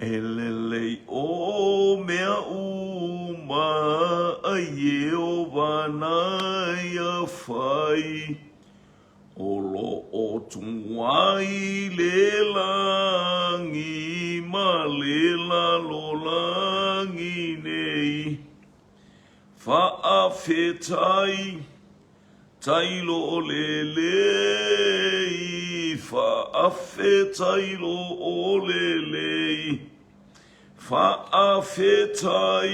E lelei o mea uma a Iehova na ia fai, O lo o tu ai le lagi ma le lalolagi nei. Faafetai, tailo lelei, faafetai lo o lelei, faafetai,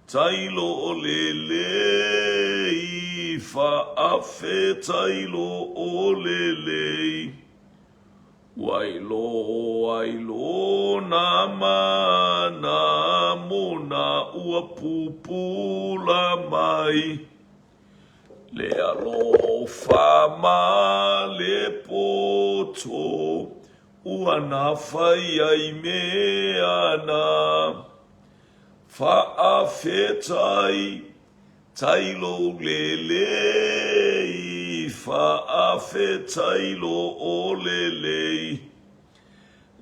tailo lelei, faafetai lo o lelei. Ua iloa ai lona mana mona ua pupula mai le alofa ma le poto ua nafai ai mea na faafetai tailo lelei faafetai lo o lelei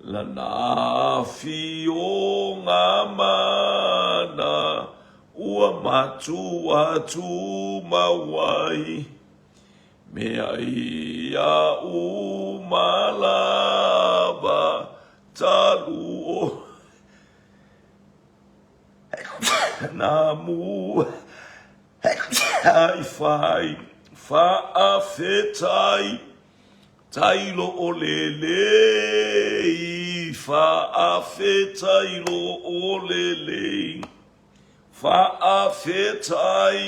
lana afioga mana ua matua tumau ai mea ia uma lava talu o Nā mū ai whai whaafetai tailo o lelei whaafetai lo o lelei whaafetai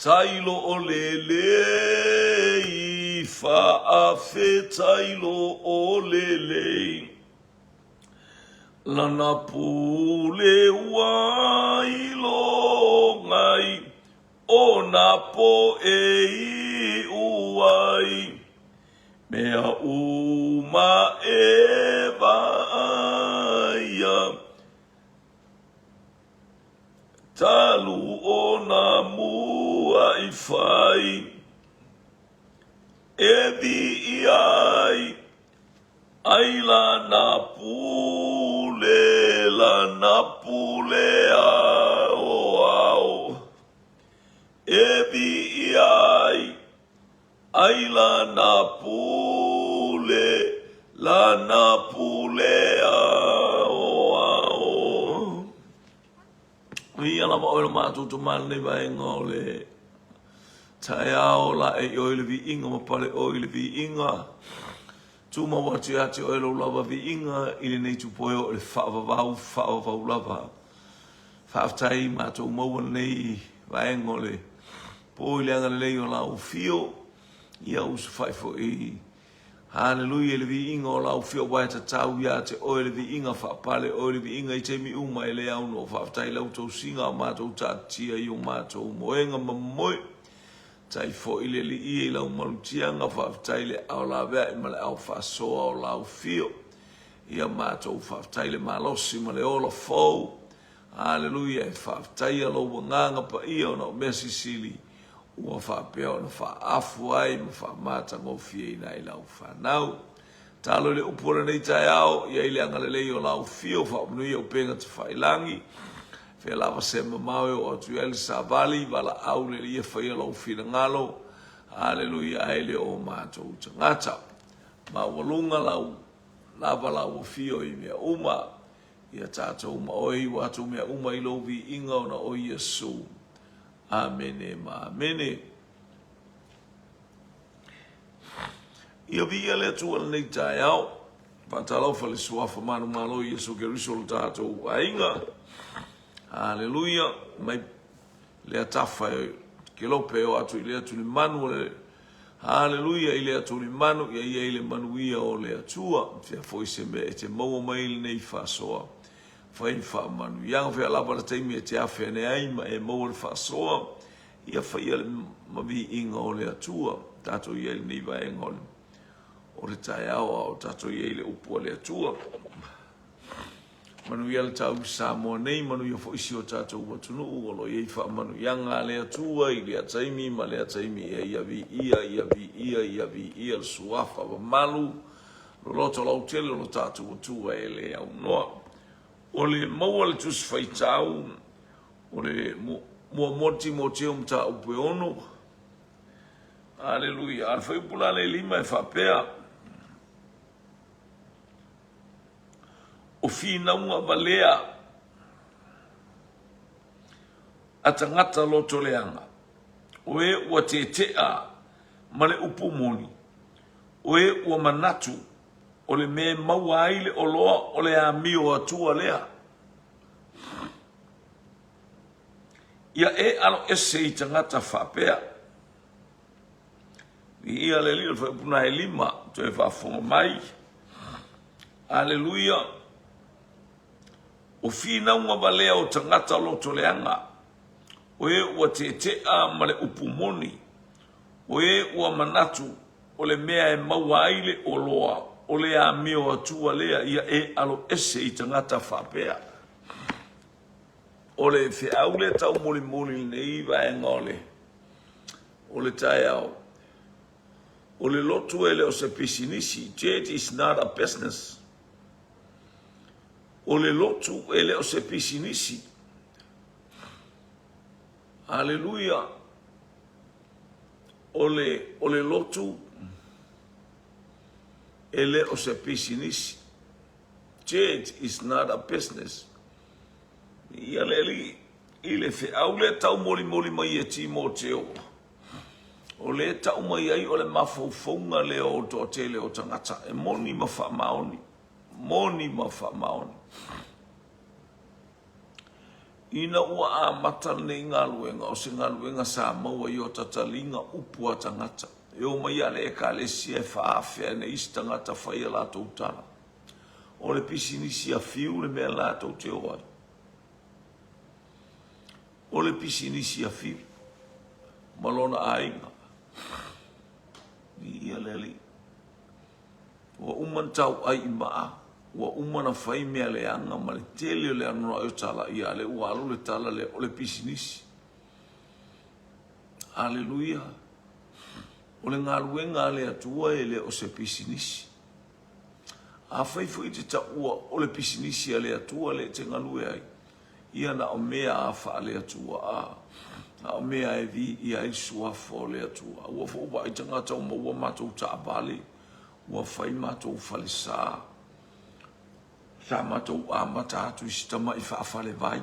tailo o lelei whaafetai lo o lelei Lana pule ua ilogai o nā poʻe iʻu ai mea uma e vaaia talu o nā mua i fai e viia ai Ai lana pule, lana pule aoao E viia ai, ai lana pule, lana pule aoao. Viia lava ʻoe lo matou tama lenei vaega o le taeao laʻe i ʻoe le viiga ma pale ʻoe i le viiga. Tumau atu ia te oe lou lava viiga i lenei tupoe o le faavavau, faavavau lava. Faafetai matou maua lenei vaega o le po i le agalelei o lau afio, ia usufa'i foi Haleluia i le viiga o lau afio aua e tatau ia te oe le viiga faapale oe le viiga i taimi uma e le aunoa. Faafetai i lau tausiga a o matou taatitia i o matou moega ma momoe. Tai foi le Alii i lau malutiaga, faafetai i le ao laveai ma le ao faasoa o lau fio. Ia matou faafetai le malosi ma le ola fou. Aleluia, e faafetaia lou agaga paia ona o mea sisili ua faapea ona faaafu ai ma faamatagofieina ai lau fanau. Talo i le upu o lenei taeao, i ai le agalelei o lau fio, faamanuia upega tafailagi. Fea lava se mamao e oo atu i ai le savali, valaau le Alii e faia lou finagalo. Aleluia, ae le o matou tagata. Maualuga lau lava lau afio i mea uma. Ia tatou ma oe iu atu mea uma i lou viiga ona o Iesu. Amene ma amene. Ia viia le Atua lenei taeao. Faatalofa le suafa manumalo Iesu Keriso lo tatou aiga. Haleluia. Mai lea tafa e kelope o atu i le atulimanu o le Haleluia i le atulimanu ia i ai le manuia o le Atua. Fea foi se mea e te maua mai lenei faasoa. Fai faamanuiaga fea lava le taimi e te afe ane ai ma e maua le faasoa. Ia faia le maviiga o le Atua. Tatou i ai lenei vaega o le, o le taeao a o tatou i ai le upu a le Atua. Manuia le tau i Samoa nei, manuia foi si o tatou atunuu o lo o i ai faamanuiaga a le Atua i lea taimi ma lea taimi. Ia ia viia, ia viia, ia viia le suafa mamalu, loloto lautele o lo tatou Atua e le aunoa. O le maua le Tusi Faitau, o le muamua Timoteo mataupu e 6. Aleluia. A o le fuaiupu la lea e 5 e faapea, O finauga valea a tagata lotoleaga, o e ua tetea ma le upu moni, o e ua manatu o le mea e maua ai le oloa o le amio atua lea. Ia e aloese i tagata faapea. Viia le Alii o le fuaiupu na e 5, toe faafofoga mai. Aleluia. O finauga valea o tagata lotoleaga, o e ua tetea ma le upu moni, o e ua manatu o le mea e maua ai le oloa, o le amio atua lea, ia e aloese i tagata faapea. O le feau lea taumolimoli i lenei vaega o le o le taeao, o le lotu e le o se pisinisi, church is not a business. O le lotu e le o se pisinisi. Aleluia. O le, o le lotu e le o se pisinisi. Church is not a business. Ia le alii, i le feau lea taumolimoli mai e Timoteo, o lea e tau mai ai o le mafaufauga lea o le toatele o tagata, e moni ma faamaoni, moni ma faamaoni. Ina ua amata lenei galuega, o se galuega sa maua i o tataliga upu a tagata. E omai lava le Ekalesia e faaafea ane isi tagata fai a latou tala. O le pisinisi a Fiu le mea latou te o ai. O le pisinisi a Fiu ma lona aiga. Viia le Alii. Ua uma ona tauai i maa, ua uma ona fai mea leaga ma le tele o le anoanoai o tala, ia lea ua alu le tala lea o le pisinisi. Aleluia. O le galuega a le Atua e le o se pisinisi. Afai foi e te taua o le pisinisi a le Atua lea e te galue ai, ia na o mea a faale-Atua, a na o mea e viia ai le suafa o le Atua. Ua foi vaai tagata ua maua matou taavale, ua fai matou falesa, sa matou amata atu i si tamai faafalevai,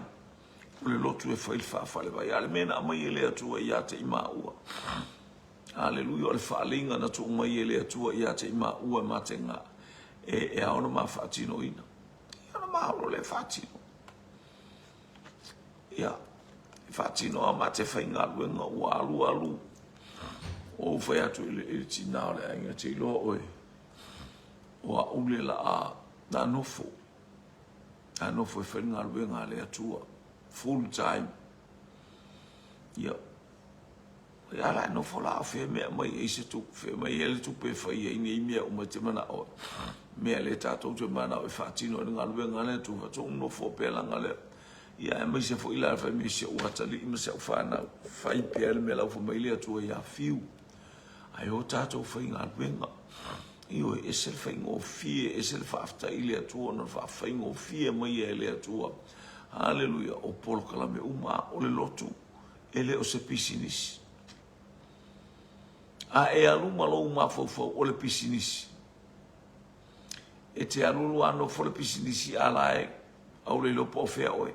o le lotu e fai le faafalevai, a o le mea na aumai e le Atua ia te i maua. Aleluia, o le faaaliga na tuu mai e le Atua ia te i maua e matega e, e ao ona ma faatinoina. Ia ona ma olo lea faatino. Ia, e faatino a ma te faigaluega ua alu alu. Ua ou fai atu i le, i le tinā o le aiga, te iloa oe, o a'u le laa na nofo, na nofo e fai le galuega a le Atua, full time. Ia, Ia la e nofo la o fea mea mai ai se tupe, fea mai ai le tupe e fai ai nei mea uma e te manao ai. Mea lea tatou te manao e faatino ai le galuega a le Atua, tou nofo pea laga lea. Ia aemaise foi la fai mai si ou atalii ma si au fanau, fai pea le mea la ua fai mai le Atua ia Fiu. Ae o tatou faigaluega. Ioe, ese le faigofie, ese le faafetai i le Atua ona faafaigofie mai e le Atua. Haleluia, o polokalame uma, o le lotu. e le o se pisinisi. A e alu ma lou mafaufau o le pisinisi, e te alu alu a nofo le pisinisi a la e aule iloa po o fea oe.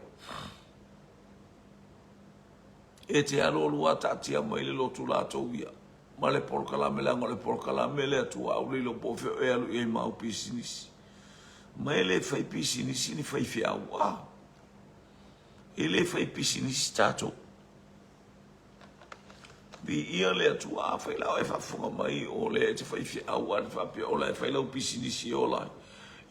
E te alu alu a taatia mai le lotu latou ia ma le polokalame leaga o le polokalame le Atua aule iloa po o fea oe alu i ai ma au pisinisi. Ma e le fai pisinisi ni faifeau. Ah. E le fai pisinisi tatou. Viia le Atua, afai la oe faafofoga mai o lea e te fai feau a te faapea o la e fai lau pisinisi e ola ai.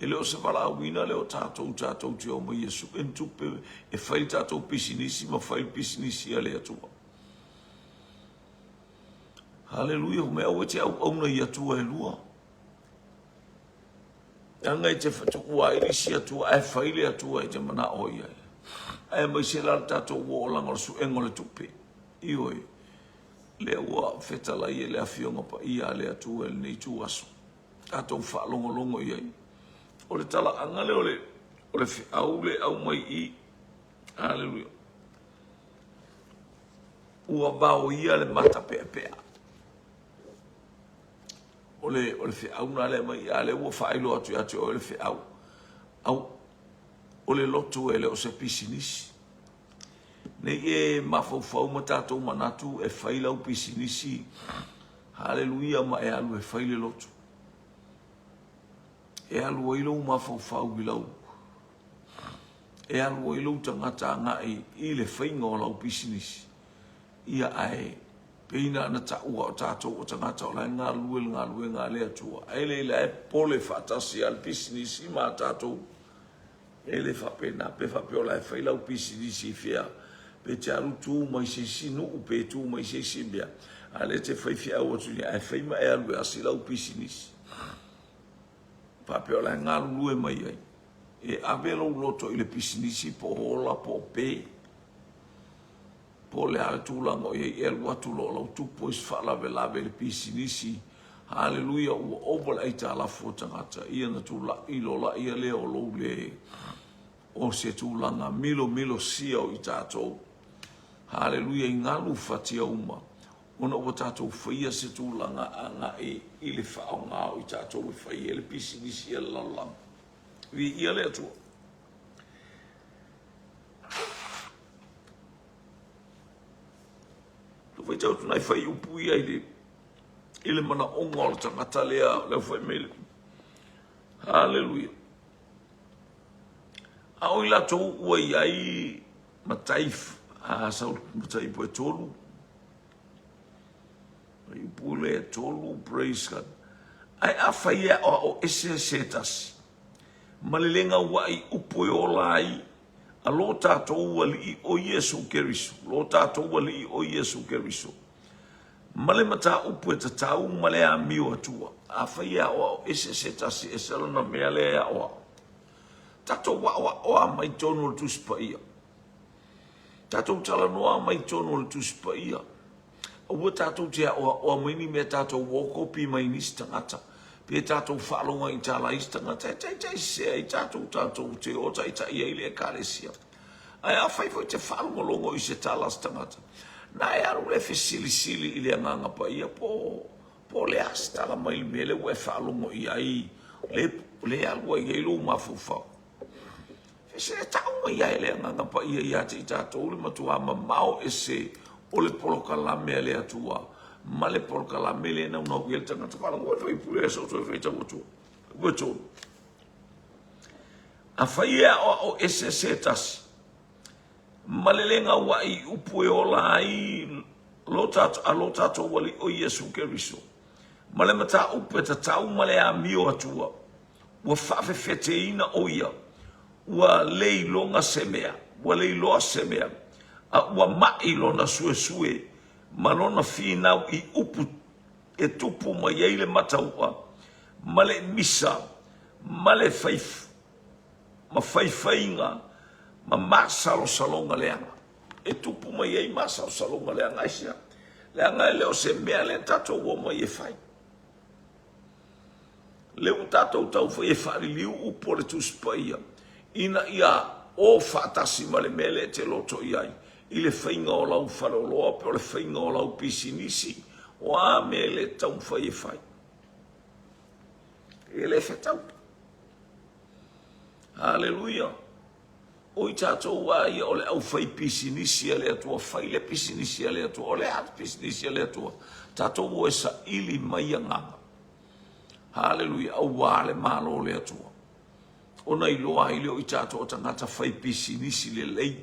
E le o se valaauina lea o tatou, tatou te omai e sue ni tupe e fai le tatou pisinisi ma fai le pisinisi a le Atua. Haleluia, mea aua e te auauna i Atua e lua. Leaga e te tuua ai le isi Atua ae fai le Atua e te manao i ai. Aemaise la le tatou olaga o le suega o le tupe. Ioe, lea ua fetalai e le Afioga Paia a le Atua i lenei ituaso. Tatou faalogologo i ai. O le talaaga lea o le, O le feau le aumai i. Aleluia. Ua vaoia le mata peapea. O le, o le feau na lea mai, a lea ua faailoa atu ia te oe le feau. Au, o le lotu e le o se pisinisi. Nei e mafaufau ma tatou manatu e fai lau pisinisi, haleluia, ma e alu e fai le lotu. E alu ai lou mafaufau i lau e alu ai lou tagata agai i le faiga o lau pisinisi. Ia ae pei na ona taua o tatou o tagata o la e galulue i le galuega a le Atua. Ae le la e pole faatasi a le pisinisi ma tatou. E le faapena, pe faapea o la e fai lau pisinisi i fea, pe te alu tu mai se isi nuu, pe tu mai se isi mea, a lea te fai feau atu nei, ae fai ma e alu e asi lau pisinisi. Faapea o la e galulue mai ai. E ave lou loto i le pisinisi po o ola po o pe. Po o le a le tulaga o i ai, e alu atu loa lau tupu ai se faalavelave i le pisinisi. Haleluia, ua ova le aitalafu a tagata, ia na tula'i loa laia lea o lou le o se tulaga milomilosia o i tatou. Haleluia, i galu fatia uma, ona ua tatou faia se tulaga agai i le faaaoga o i tatou e fai ai le pisinisi a le lalolagi. Viia le Atua. Tau faitau atu nai fuaiupu ia i le i le manaoga o le tagata lea o le aufaimele. Haleluia. A o i latou ua i ai matai, a sau matai po e tolu. Fuaiupu le e tolu, praise God. Ae afai e aoao ese se tasi, ma le le gaua'i upu e ola ai a lo tatou Alii o Iesu Keriso, lo tatou Alii o Iesu Keriso, ma le mataupu e tatau ma le amio atua. Afai e aoao ese se tasi, ese lona mea lea e aoao. Tatou aoaoa mai totonu o le Tusi Paia. Tatou talanoa mai totonu o le Tusi Paia. Aua tatou te aoaoa mai ni mea tatou o kopi mai nisi tagata. Pe tatou faalogo i tala isi tagata e taitai sese ai tatou tatou te o taitai ai le ekalesia. Ae afai foi te faalogologo i se tala a se tagata, na e alu le fesilisili i le Agaga Paia po po o le a se tala mai le mea lea ua e faalogo i ai, le, le alu ai ai lou mafaufau. Se e tau mai ai le Agaga Paia ia te i tatou le matua mamao ese o le polokalame a le Atua ma le polokalame lea e naunau i ai le tagata. Faalogo ai fuaiupu lea so toe faitau atu. Ua tolu. Afai e aoao ese se tasi, ma le le gaua'i i upu e ola ai lo tatou, a lo tatou Alii o Iesu Keriso, ma le mataupu e tatau ma le amio atua, ua faafefeteina ʻo ia, ua le iloga se mea, ua le iloa se mea, a ua maʻi lona suesue ma lona finau i upu e tupu mai ai le matauʻa ma le misa ma le fai ma faifaiga ma masalosaloga leaga. E tupu mai ai masalosaloga leaga aisea? Leaga e le o se mea lea tatou omai e fai. Lea ua tatou taufai e faaliliu upu o le Tusi Paia ina ia o faatasi ma le mea lea e te loto i ai i le faiga o lau faleoloa pe o le faiga o lau pisinisi, o a mea lea e taumafai e fai. E le fetau. Haleluia. O i tatou a ia o le aufaipisinisi a le Atua, fai le pisinisi a le Atua. O le a le pisinisi a le Atua? Tatou o e saili mai agaga. Haleluia, auā le Malo o le Atua. Ona iloa ai lea o i tatou o tagata faipisinisi lelei.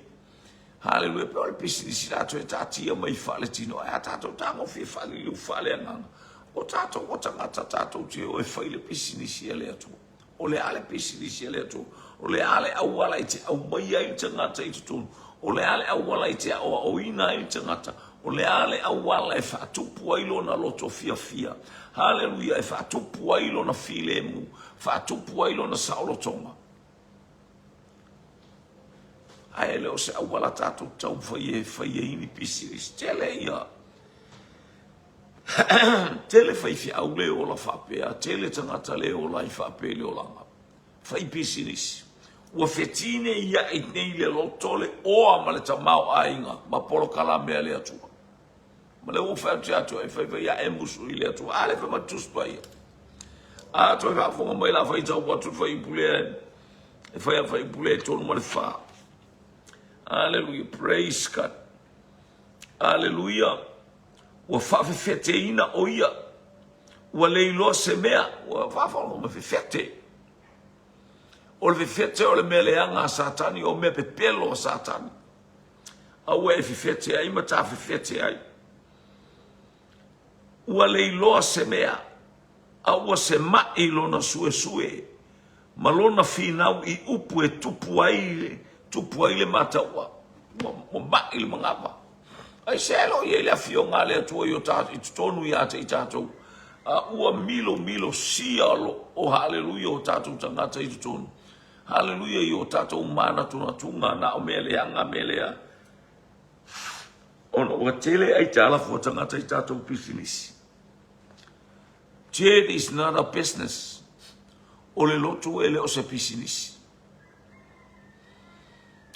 Haleluia, pe o le pisinisi latou e taatia mai faaletino, ae a tatou tagofie faaliliu faaleagaga, o tatou o tagata tatou te o e fai le pisinisi a le Atua. O le a le pisinisi a le Atua? O le a le auala e te aumaia ai le tagata i totonu? O le a le auala e te aoaoina ai le tagata? O le a le auala e faatupu ai lona loto fiafia? Haleluia! E faatupu ai lona filemu, faatupu ai lona saolotoga. Ae le o se auala tatou taumafai e fai ai ni pisinisi. Tele ia Tele faifeau le ola faapea, tele tagata le ola ai faapea i le olaga. Fai pisinisi. Ua fetineiaʻi nei le loto, le oa ma le tamaoaiga ma polokalame a le Atua. Ma lea ua ou fai atu ia te oe, fai fai ae musu i le Atua. A lea fai mai le Tusi Paia. A toe faafofoga mai la faitau atu le fuaiupu lea e fai a fuaiupu lea e 34. Aleluia, praise God. Aleluia. Ua faafefeteina o ia. Ua le iloa se mea. Ua faafofoga mai fefete. O le fefete o le mea leaga a Satani, o mea pepelo a Satani. Aua e fefete ai ma tafefete ai. Ua le iloa se mea, a ua semaʻi lona suesue ma lona finau i upu e tupu ai, tupu ai le mataua. Ua, ua maʻi le manava. Aisea e le o i ai le afioga a le Atua i o ta, i totonu ia te i tatou? A ua milomilosia lo, o haleluia o tatou tagata i totonu. Haleluia i o tatou manatunatuga na o mea leaga mea lea. Ona ua tele aitalafu a tagata i tatou pisinisi. Trade is not a business. O le lotu e le o se pisinisi.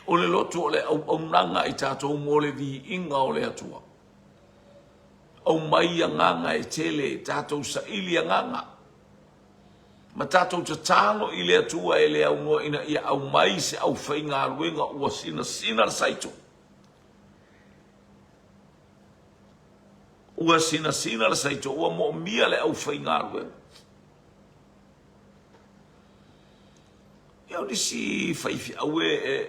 O le lotu o le auaunaga i tatou mo le viiga o le Atua. Aumai agaga e tele, tatou saili agaga. Ma tatou tatalo i le Atua e le aunoa ina ia aumai se aufaigaluega ua sinasina le saito. Ua sinasina le saito, ua moomia le aufaigaluega. Ia o nisi faifeau e, e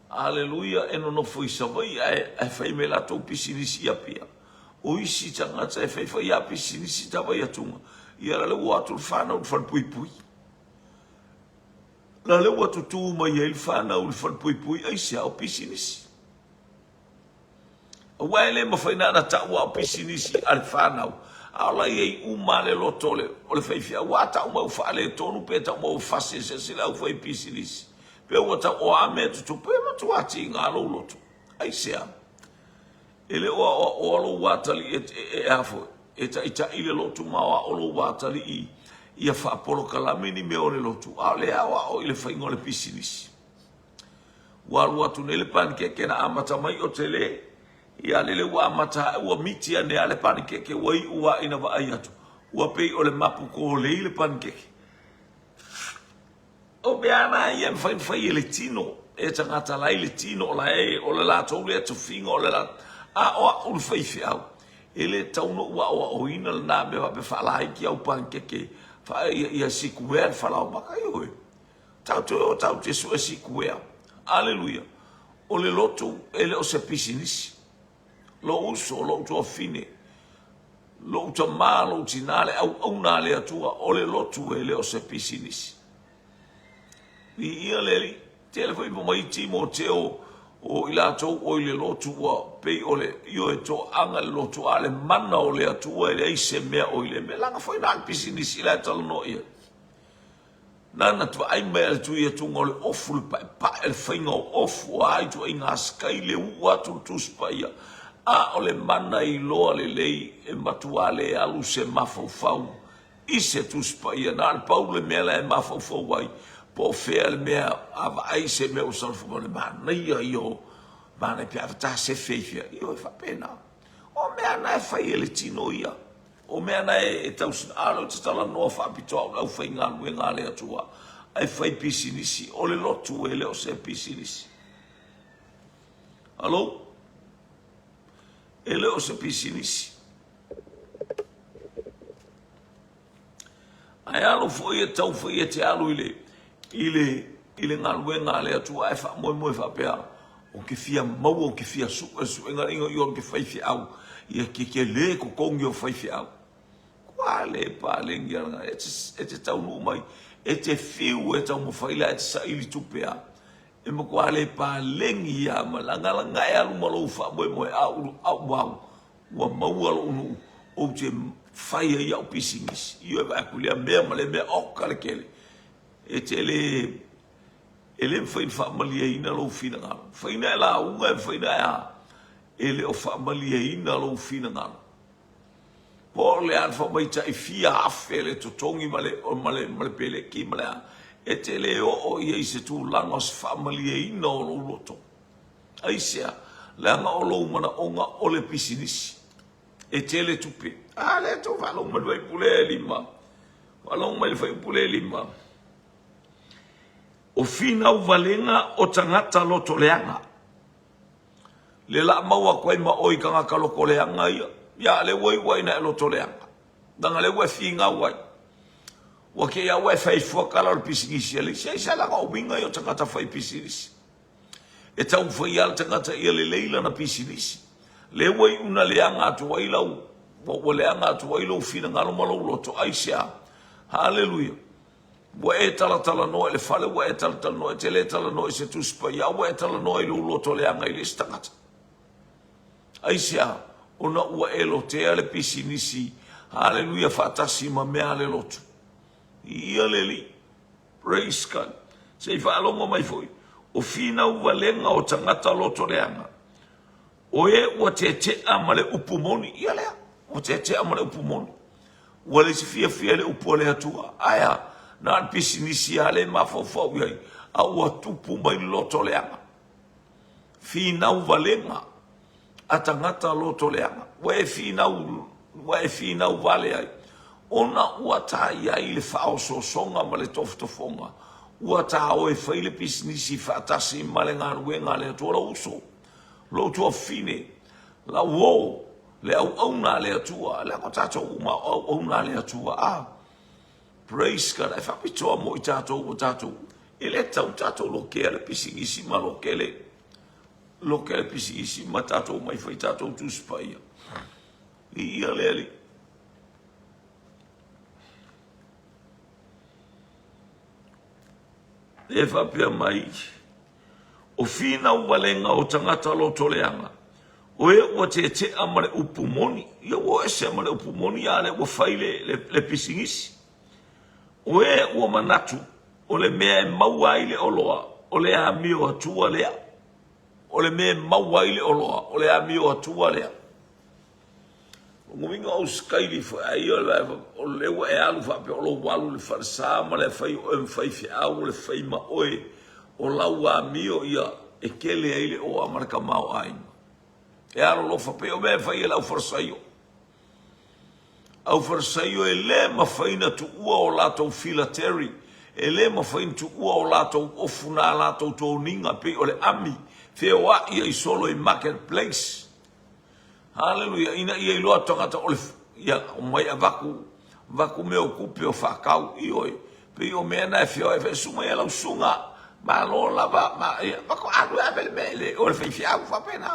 aleluia, e nonofo i Savaii ae, ae fai me latou pisinisi i Apia. O isi tagata e faifai a pisinisi tava i atuga. Ia la le ua atu le whanau le whalepuipui. La le ua tutū mai ai le whanau le whalepuipui aisea o pisinisi. Aua e le mafai na ona tau a o pisinisi a le fanau, a o la i ai uma le loto o le, o le faifeau. Ua tau mai ua faaletonu pe tau mai ua fasi e se asi le aufai pisinisi. Pe ua tau o a mea tutupu, e matua tiga lou loto. Aisea? E le o aoaoa lou atalii e, e, e a foi, e taitai le lotu ma aoao lou atalii ia faapolokalame ni mea o le lotu, a o lea e aoao i le faiga o le pisinisi. Ua alu atu nei le panikeke na amata mai o tele. Ia lele ua amata ae ua miti ane a le panikeke ua iu a ina vaai atu. Ua pei o le mapu kōlei le panikeke. O mea ana ia e mafai ona fai e le tino, e tagata la i le tino o la e, o le latou lea tofiga o le la, a o a'u le faifeau, e le tatau ona ou aoaoina lena mea faapea faalaiti au panikeke, faa, ia, ia sikuea le falaoamata, ioe. Tatou te o tatou te sue sikuea. Aleluia. O le lotu e le o se pisinisi. Lou uso, lou tuafafine, lou tamā, lou tinā, le auauna a le Atua, o le lotu e le o se pisinisi. Viia le Alii. Tele foi tamaiti Timoteo o i latou o i le lotu ua pei o le ioe toaga le lotu a le mana o le Atua e leai se mea o i le mea. Leaga foi na o le pisinisi la e talanoa i ai. Nana te vaai mai a le tui atuga o le ofu, le paepae, le faiga o ofu, o a ituaiga asikai, le uu atu le Tusi Paia. A o le mana iloa lelei e matua le alu se mafaufau i se Tusi Paia. Na o le pau le mea la e mafaufau ai, po o fea le mea a vaai se mea ua salafai, o le manaia ia o manaia pe a ta sefe i fea. Ioe, faapena. O mea na e fai e le tino ia. O mea na e tausina, a o lea ou te talanoa faapitoa au i le aufaigaluega a le Atua ae fai pisinisi, o le lotu e le o se pisinisi. Alo? E le o se pisinisi. Ae alu foi e tau foi e te alu i le, i le, i le galuega a le Atua ae faamoemoe faapea, ou te fia maua, ou te fia sue le suega i ou te faifeau, ia te tele totogi o faifeau. Kua le paleni ala, e te, e te taunuu mai, e te fiu e taumafai la e te saili tupe a. E matua le paleni ia ma lagalaga e alu ma lou faamoemoe a ulu au au. Ua maua lou nuu, ou te fai ai au pisinisi. Ioe vaai atu i lea mea ma lea mea, oka le tele. E te le, e le mafai ona faamalieina lou finagalo. Mafai ona e lauga, e mafai ona e a, e le o faamalieina lou finagalo. Po o le a le faamaitai fia afe le totogi ma le, ma le, ma le peleki ma le a. E te le oo ia i se tulaga o se faamalieina o lou loto. Aisea? Leaga o lou manaoga o le pisinisi. E tele tupe. A lea tou faalogo mai le fuaiupu lea e lima. Faalogo mai le fuaiupu lea e lima. O finau valega o tagata loto leaga. Le la mau atu ai ma oe i tagata loto leaga ia. Ia, lea ua iu ai ina e loto leaga. Leaga lea ua e finau ai. Ua te i a ua e fai fua tala o le pisinisi a le isi. Aisea leaga o uiga ia o tagata fai pisinisi. E taumafai lava le tagata ia lelei lana pisinisi. Lea ua iu ina leaga atu ai lau, ua leaga atu ai lou finagalo ma lou loto. Aisea? Haleluia! Ua e talatalanoa i le fale, ua e talatalanoa, e te le talanoa i se Tusi Paia, a ua e talanoa i lou loto leaga i le isi tagata. Aisea? Ona ua e lotea le pisinisi, haleluia, faatasi ma mea a le lotu. Ia le Alii. Praise God. Se i faalogo mai foi, o finau valega o tagata loto leaga, o e ua tetea ma le upu moni. Ia lea, ua tetea ma le upu moni. Ua le se fiafia i le upu a le Atua. Ae a, na o le pisinisi lava lea e mafaufau i ai, a ua tupu mai le loto leaga. Finau valega a tagata loto leaga. Ua e finau, ua e finau vale ai, ona ua ta i ai le faaosoosoga ma le tofotofoga, ua ta o e fai le pisinisi faatasi ma le galuega a le Atua. Lou uso, lou tuafafine, lau uo, le auauna a le Atua, leaga o tatou uma o auauna a le Atua. A, praise God, e faapitoa mo i tatou ua tatou, e le tatau tatou lokea le pisinisi ma loke le, loke le pisinisi ma tatou mai fai tatou Tusi Paia. Viia le Alii. E faapea mai, O finau valega o tagata loto leaga, o e ua tetea ma le upu moni, ia ua ese ma le upu moni a lea ua fai le, le, le pisinisi. O e ua manatu, o le mea e maua ai le oloa, o le amio atua lea. O le mea e maua ai le oloa, o le amio atua lea. Lona uiga o usitaili foi ai o le o lea ua e alu faapea o lou alu i le falesa ma le fai o oe ma faifeau o le fai ma oe o lau amio ia e tele ai le oa ma le tamaoaiga. E alolofa pei o mea e fai e le aufalesaio. Aufalesaio e le mafai na tuua o latou filateri, e le mafai na tuua o latou ofu na latou toniga pei o le ami feoai ai solo i market place. Haleluia, ina ia iloa atu tagata o le, ia, omai avatu, avatu mea o tupe o faatau, ioe, pei o mea na e feoai fai, susu mai e lau susuga, malo lava, ma, ia, avatu alu e ave le mea i le, o le faifeau faapena.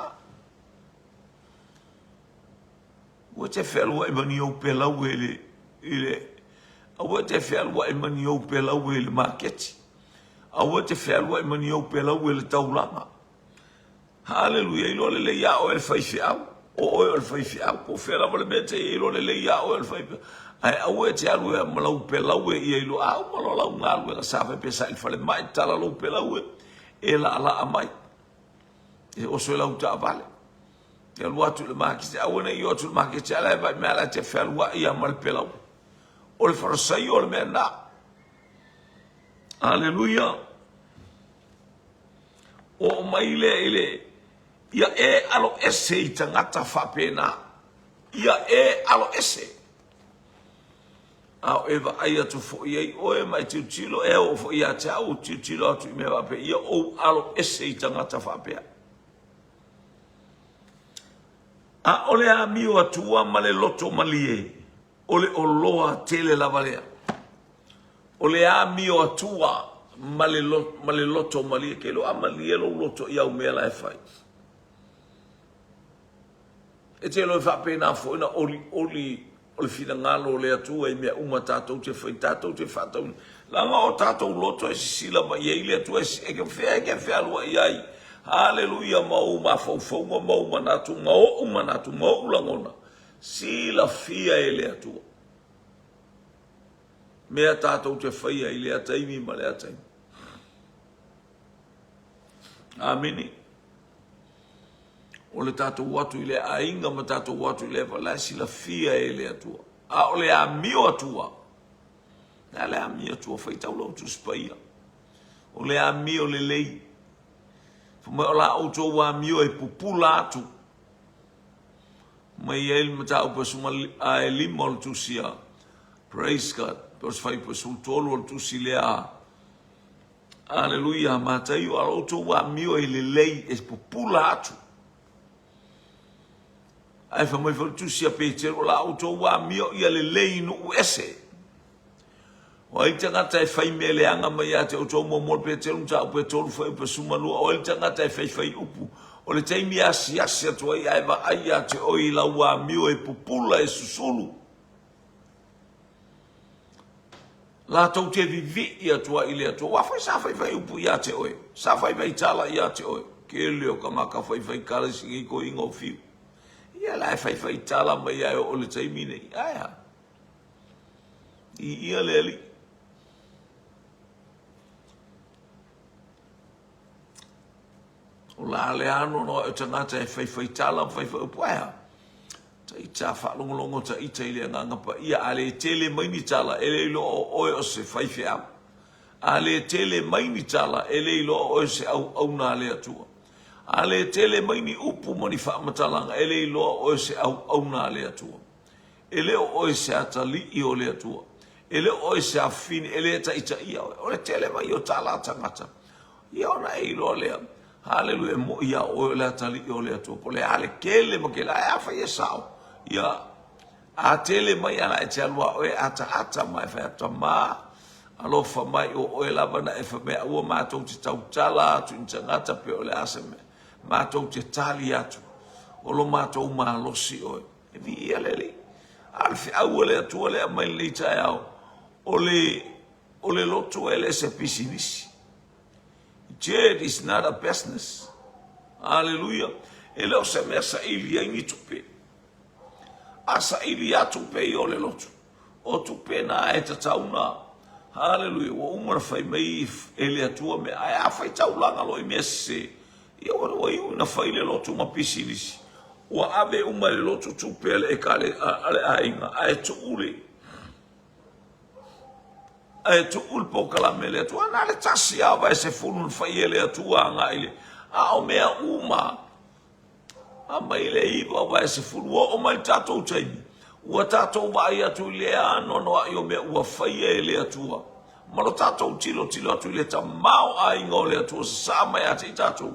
Ua te fealuai ma ni ou pelaue i le, i le, aua te fealuai ma ni ou pelaue i le maketi. Aua te fealuai ma ni ou pelaue i le taulaga. Haleluia, iloa lelei ia oe le faifeau. O oe o le faifeau. Po o fea lava le mea e te i ai, iloa lelei ia oe o le faifeau. Ae aua e te alu e ma lau pelaue ia iloa, a uma loa lau galuega sa fai pe sa i le falemai, tala lou pelaue, e laalaa mai. E oso i lau taavale. E alu atu i le maketi, aua ne i o atu i le maketi, a la e vaai mai a la e te fealuai ia ma le pelaue. O le farasaio o le mea lena. Aleluia. Oo mai lea i le, ia e alo ese i tagata faapena. Ia e alo ese. A o e vaai atu foi ai oe ma e tilotilo, e oo foi ia te au, tilotilo atu i mea faapea, ia ou alo ese i tagata faapea. ʻAʻole amio atua ma le loto malie, o le oloa tele lava lea. O le amio atua ma le, ma le loto malie. Ke iloa a malie lou loto i au mea la e fai. E te iloa e faapena foi na olioli o le finagalo o le Atua i mea uma tatou te fai, tatou te faatau. Leaga o tatou loto e sisila mai ai le Atua e ke fea e ke fealuai ai. Haleluia ma ou mafaufauga ma ou manatu ma ou manatu ma ou lagona. Silafia e le Atua. Mea tatou te faia i lea taimi ma lea taimi. Amene. O le tatou o atu i le aiga ma tatou o atu i le la e silafia e le Atua. A o le amio atua. Le a le amio tua faitau lau Tusi Paia. O le amio lelei. Fai mai o la outou amio e pupula atu. Mai ai le mataupu e 5 o le tusi a Praise God. Po o se fuaiupu 13 o le tusi lea. Aleluia, Mataio, a outou amio e lelei e pupula atu. Ae fai mai foi le tusi a Peteru, o la outou amio ia lelei i nuu ese. O ai le tagata e fai mea leaga mai ia te outou muamua le Peteru mataupu e 3 fuaiupu e 12, o ai le tagata e faifai upu, o le taimi e asiasi atu ai ae vaai ia te oe i lau amio e pupula e susulu. Latou te vivii atu ai i le Atua. Aua foi sa faifai upu ia te oe, sa faifai tala ia te oe. Tele o tagata faifai tala i si nei toeaina o Fiu. Ia la e faifai tala mai lava e oo i le taimi nei. Ae a? Viia le Alii. O la le anoanoai o tagata e faifai tala ma faifai upu. Ae a? Taita faalogologo taita i le Agaga Paia, a le tele mai ni tala, e le iloa o oe o se faifeau. A le tele mai ni tala, e le iloa o oe o se auauna a le Atua. A le tele mai ni upu ma ni faamatalaga, e le iloa o oe o se auauna a le Atua. E le o oe se atalii o le Atua. E le o oe se afafine, e le taitaia oe. O le tele mai o tala a tagata, ia ona e iloa lea, haleluia, e moi ia oe o le atalii o le Atua. Po o le a le tele ma kela, ae afai e sao, ia, a tele mai ala e te alu a oe ataata ma e fai atu, Tama, alofa mai o oe lava na e fai mai, aua matou te tautala atu i ni tagata pe o le a se mea. Matou te tali atu, o lo matou malosi oe. E viia le Alii. A o le feau a le Atua lea aumai lenei taeao, o le, o le loto e le se pisinisi. Church is not a business. Hallelujah. E le o se mea saili ai ni tupe. A saili a tupe i o le loto. O tupe na e tatau na. Hallelujah. Ua uma na fai mai e le Atua mea. Ae a fai taulaga loa i mea sese, ia ua ua iu ina fai le loto ma pisinisi. Ua ave uma e le loto tupe a le, a le aiga, ae tuu le Ae tuu le polokalame a le Atua. Na o le tasi lava o vaesefulu na fai e le Atua agai i le. A o mea uma, aumai le iva o vaesefulu, ua oo mai le tatou taimi, ua tatou vaai atu i le anoanoai o mea ua faia e le Atua, ma lo tatou tilotilo atu i le tamaoaiga o le Atua sasaa mai ia te i tatou,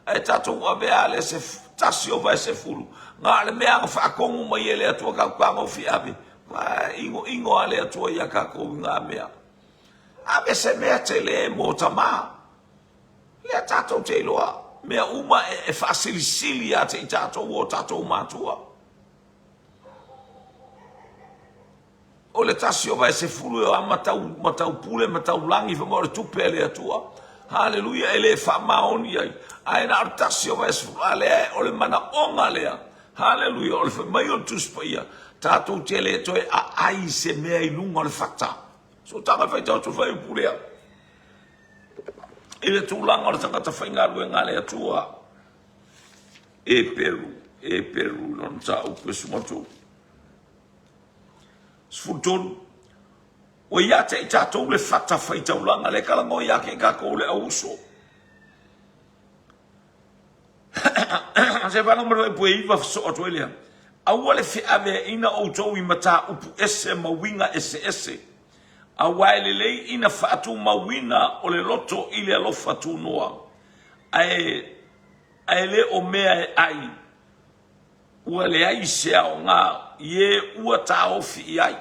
ae tatou avea le se tasi o vaesefulu, na o le mea na faatonu mai e le Atua tatou tagofi ave, Ua inoino lava le Atua iā tatou i ngā mea. Ave se mea tele mo tamā. Lea tatou te iloa, mea uma e faasilisili ia te i tatou o tatou matua. O le tasi o vaesefulu e o a matau, matau pule, matau lagi, fai mai o le tupe a le Atua. Haleluia, e le faamaoni ai. Ae na o le tasi o vaesefulu, a lea o le manaoga lea. Haleluia, o le fai mai o le Tusi Paia, tatou te le toe aai i se mea i luga o le fata. Sootaga e faitau atu le fuaiupu lea i le tulaga o le tagata faigaluega a le Atua. Eperu, Eperu i lona mataupu e 13. 13. Ua ia te i tatou le fata faitaulaga, le talanoa ia te i tatou le auuso. Se whanau mara e iwa so atu ai lea. Aua le feaveaina outou i mataupu ese ma uiga eseese, aua e lelei ina faatumauina o le loto i le alofa tunoa, ae, ae le o mea e ai, ua leai se aoga i e ua taofi i ai.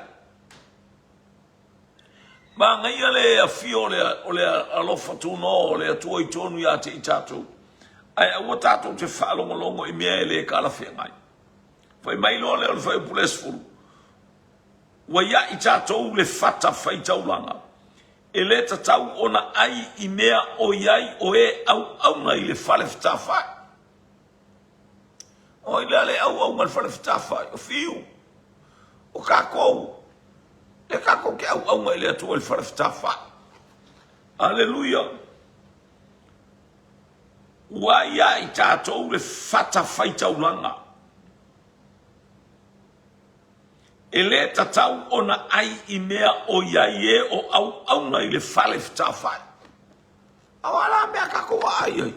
Manaia le afio o le, o le alofa tunoa o le Atua i tonu ia te i tatou, ae aua tatou te faalogologo i mea e le talafeagai. Fai mai loa lea o le fuaiupu le 10, Ua ia i tatou le fata faitaulaga, e le tatau ona ai i mea o i ai o e auauna i le fale fetafai. O ai lea le auauna i le fale fetafai? O Fiu. O tatou. Lea tatou te auauna i le Atua i le fale fetafai. Aleluia. Ua ia i tatou le fata faitaulaga. E le tatau ona ʻai i mea ʻoiai e o auauna i le fale fetafai. A o a la mea tatou aai ai?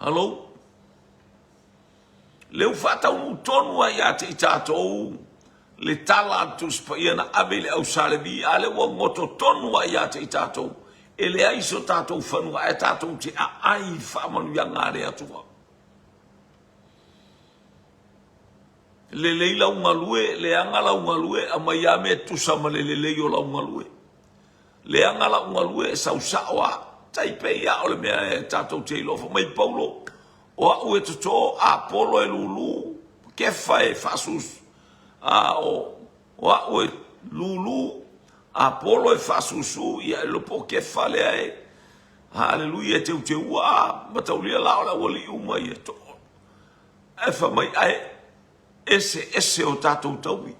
Hello? Lea ua faataunuu tonu ai ia te i tatou le tala a le Tusi Paia na ave i le au Sa Levi, a lea ua goto tonu ai ia te i tatou, e leai so tatou fanua ae tatou te aai i faamanuiaga a le Atua. Lelei lau galue, leaga lau galue, aumai lava mea e tusa ma le lelei o lau galue. Leaga lau galue, sau sao lava. Tai pei lava o le mea e tatou te iloa. Fai mai Paulo, o au e toto, Apolo e lulu, Kefa e faasusu. A o, o au e lulu, Apolo e faasusu, ia e le iloa po o Kefa lea e, haleluia, e teuteua, a mataulia la o le aualii uma ia to. Ae fai mai, ae eseese o tatou taui.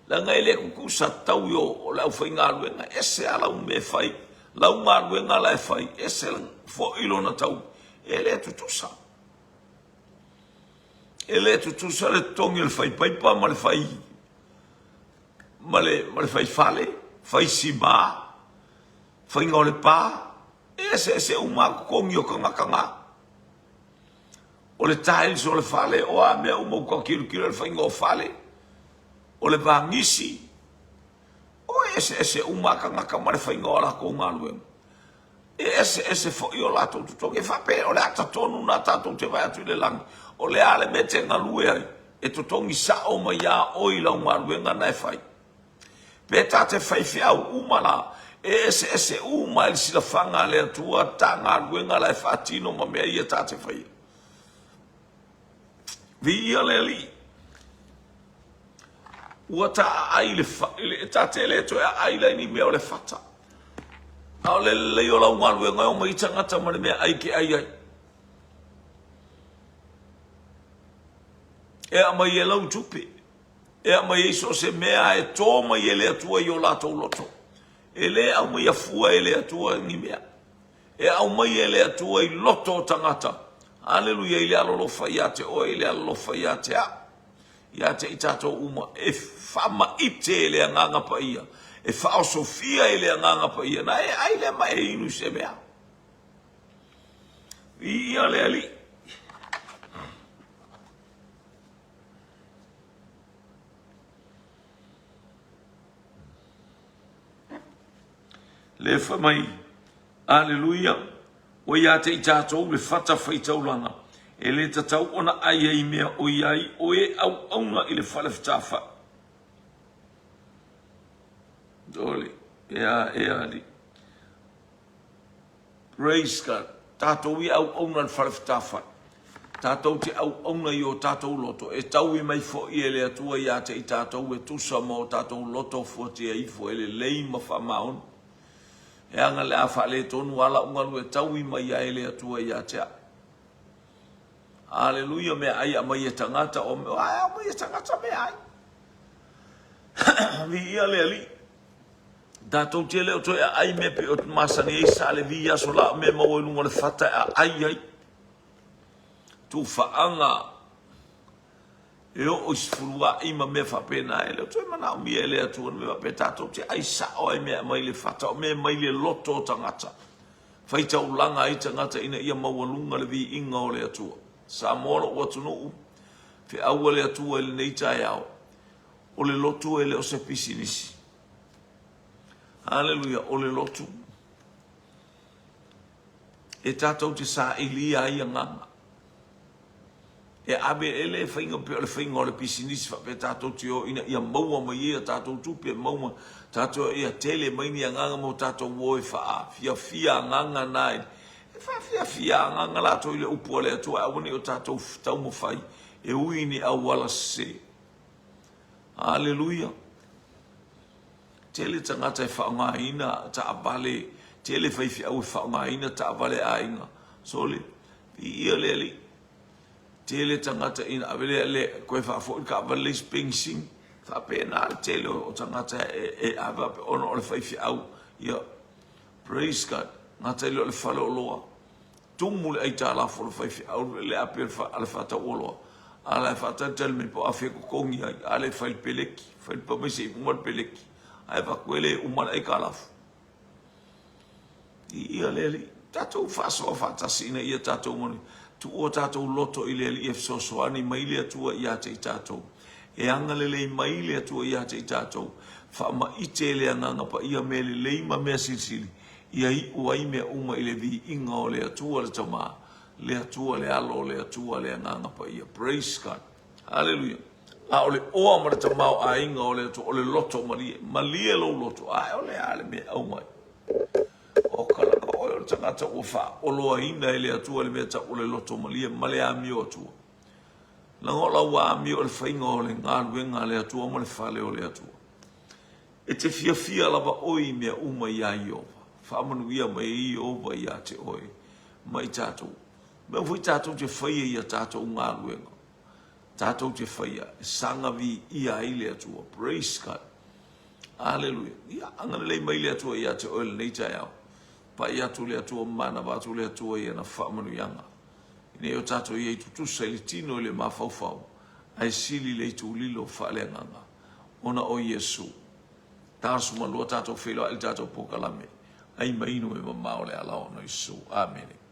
Leaga e le tutusa taui o le aufaigaluega, ese lava lau mea e fai, lau galuega la e fai, ese foi lona taui. E le tutusa. E le tutusa le totogi o le fai paipa ma le fai ma le, ma le fai fale, fai sima, faiga o le pa, e eseese uma lava totogi o tagata na. O le tiles o le fale, o a mea uma ua tilotilo i le faiga o fale, o le vagisi, o e eseese uma a tagata ma le faiga o a latou galuega. E eseese foi o latou totogi. E faapea o le ata tonu na tatou te vaai atu i le lagi, o le a le mea e te galue ai, e totogi sao mai ia oe i lau galuega na e fai. Pe ta te faifeau uma la, e eseese uma ai le silafaga a le Atua ta galuega la e faatino ma mea ia ta te faia. Viia le Alii. Ua ta aai le, fa, le ta te le toe aai la i ni mea o le fata. A o le lelei o lau galuega e omai i tagata ma le mea ai ke ai ai. E aumai e lau tupe. E aumai ai so o se mea e tō mai e le Atua i o latou loto. E le aumaia fua e le Atua ni mea. E aumai e le Atua i loto o tagata. Aleluia i le alolofa ia te oe, i le alolofa ia te au, ia te i tatou uma. E faamaite e le Agaga Paia, e faaosofia e le Agaga Paia. Na e ai lea ma e inu i se mea. Viia le Alii. Le fai mai, Aleluia, ua ia te i tatou le fata faitaulaga, e le tatau ona ai ai mea ʻoiai o e auauna i le fale fetafai. Ole, ea, ea, ali. Praise God. Tatou ia auauna i le fale fetafai. Tatou te auauna i o tatou loto. E taui mai foi e le Atua ia te i tatou e tusa ma o tatou loto fuatia ifo e lelei ma faamaoni. E aga le a faaletonu a la'u galu e taui mai ai e le Atua ia te a'u. Aleluia, mea ai aumai e tagata, o mea ai aumai e tagata mea ai. Viia le Alii. Tatou te le o toe aai mea pei o masani ai sa le vi aso la o mea maua i luga o le fata e aai ai. Tuufaaga e oo i sefulua'i ma mea faapena e le o toe manaomia e le Atua ni mea faapea tatou te ai sao ai mea mai le fata o mea mai le loto o tagata. Faitaulaga ai tagata ina ia maualuga le viiga o le Atua. Samoa lou atunuu, feaua le Atua i lenei taeao. O le lotu e le o se pisinisi. Haleluia, o le lotu e tatou te sailia ai agaga. E ave e le faiga pei o le faiga o le pisinisi faapea tatou te o ina ia maua mai ai a tatou tupe, maua tatou ia tele mai ni agaga mo tatou o e faafiafia agaga na e faafiafia agaga latou i le upu a le Atua, aua ne i o tatou taumafai e ui i ni auala sese. Aleluia. Tele tagata e faaaogaina taavale, tele faifeau e faaaogaina taavale a aiga. Sole, viia le Alii. Tele tagata ina ave lea le koe faafoi le taavale le isi penisini. Faapena le tele o tagata e, e ave ape ona o le faifeau. Ia, praise God. Gata i le o le faleoloa. Tumu le aitalafu a le faifeau, le api a le faatauoloa, a la e faatalitali mai po o afea e totogi ai, a le fai le peleki, fai le mai se i uma le peleki, ae avatu e le uma le aitalafu. Viia le Alii. Tatou faasoa faatasi ina ia tatou manuia. Tuua tatou loto i le Alii e fesoasoani mai le Atua ia te i tatou. E agalelei mai le Atua ia te i tatou. Faamaite e le Agaga Paia mea lelei ma mea silisili, ia iu ai mea uma i le viiga o le Atua le Tama, le Atua le Alo, le Atua le Agaga Paia. Praise God. Haleluia. A o le oa ma le tamaoaiga o le Atua, o le loto malie. Malie lou loto, ae o le a le mea e aumai? O ka laka oe o le tagata ua faaoloaina e le Atua le mea tau o le loto malie ma le amio Atua. Leaga o lau amio o le faiga o le galuega a le Atua ma le fale o le Atua. E te fiafia lava oe i mea uma iā Ieova. Faamanuia mai ai Ieova iā te oe ma i tatou. Mea foi tatou te faia i a tatou galuega. Tatou te faia e saga viia ai le Atua. Praise God. Aleluia. Ia, agalelei mai le Atua ia te oe lenei taeao. Pai atu le Atua, manava atu le Atua i ana faamanuiaga. Ina ia o tatou i ai tutusa i le tino i le mafaufau, ae sili le itulilo faaleagaga ona o Iesu. 42 tatou feiloai i le tatou polokalame, ai ma inu e mamao le ala ona Iesu. Amene.